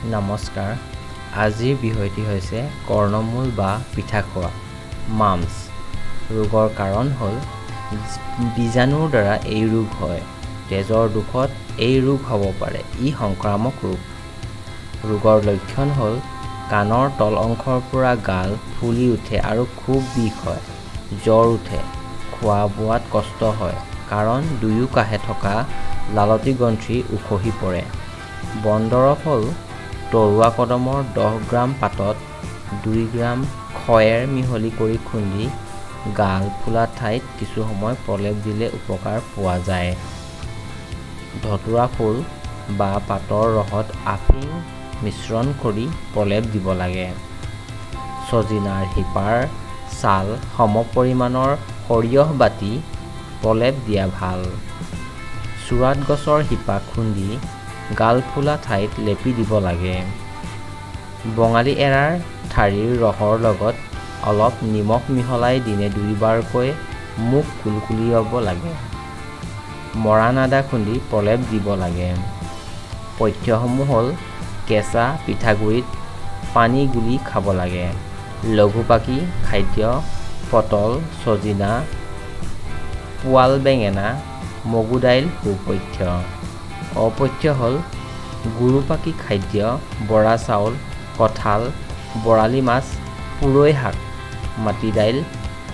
নমস্কাৰ, আজিৰ বিষয়টি হৈছে কৰ্ণমূল বা পিঠাখোৱা মাম্পছ ৰোগৰ কাৰণ হ'ল বীজাণুৰ দ্বাৰা এই ৰোগ হয়। তেজৰ দোষত এই ৰোগ হ'ব পাৰে। ই সংক্ৰামক ৰোগ। ৰোগৰ লক্ষণ হ'ল কাণৰ তল অংশৰ পৰা গাল ফুলি উঠে আৰু খুব বিষ হয়, জ্বৰ উঠে, খোৱা বোৱাত কষ্ট হয়, কাৰণ দুয়ো কাষে থকা লালটি গ্ৰন্থি উখহি পৰে। বনদৰৱ হ'ল তৰুৱা কদমৰ 10 গ্ৰাম পাতত 2 গ্ৰাম খয়েৰ মিহলি কৰি খুন্দি গাল ফুলা ঠাইত কিছু সময় প্ৰলেপ দিলে উপকাৰ পোৱা যায়। ধতুৰা ফুল বা পাতৰ ৰসত আফিং মিশ্ৰণ কৰি প্ৰলেপ দিব লাগে। ছজিনাৰ শিপাৰ ছাল সম পৰিমাণৰ সৰিয়হ বাটি প্ৰলেপ দিয়া ভাল। চোৰাত গছৰ শিপা খুন্দি গাল ফুলা ঠাইত লেপি দিব লাগে। বঙালী এৰাৰ ঠাৰিৰ ৰসৰ লগত অলপ নিমখ মিহলাই দিনে দুইবাৰকৈ মুখ কুলকুলিয়াব লাগে। মৰাণ আদা খুন্দি প্ৰলেপ দিব লাগে। পথ্যসমূহ হ'ল কেঁচা পিঠাগুড়িত পানী গুলি খাব লাগে। লঘুপাকী খাদ্য পটল, ছজিনা, পোৱাল বেঙেনা, মগু দাইল সুপথ্য। অপথ্য হ'ল গুৰুপাকী খাদ্য বৰা চাউল, কঁঠাল, বৰালি মাছ, পুৰৈ শাক, মাটি দাইল,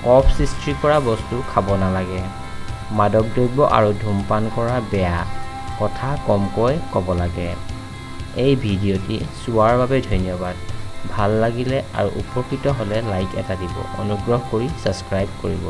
কফ সৃষ্টি কৰা বস্তু খাব নালাগে। মাদক দ্ৰব্য আৰু ধূমপান কৰা বেয়া। কথা কমকৈ ক'ব লাগে। এই ভিডিঅ'টি চোৱাৰ বাবে ধন্যবাদ। ভাল লাগিলে আৰু উপকৃত হ'লে লাইক এটা দিব। অনুগ্ৰহ কৰি ছাবস্ক্ৰাইব কৰিব।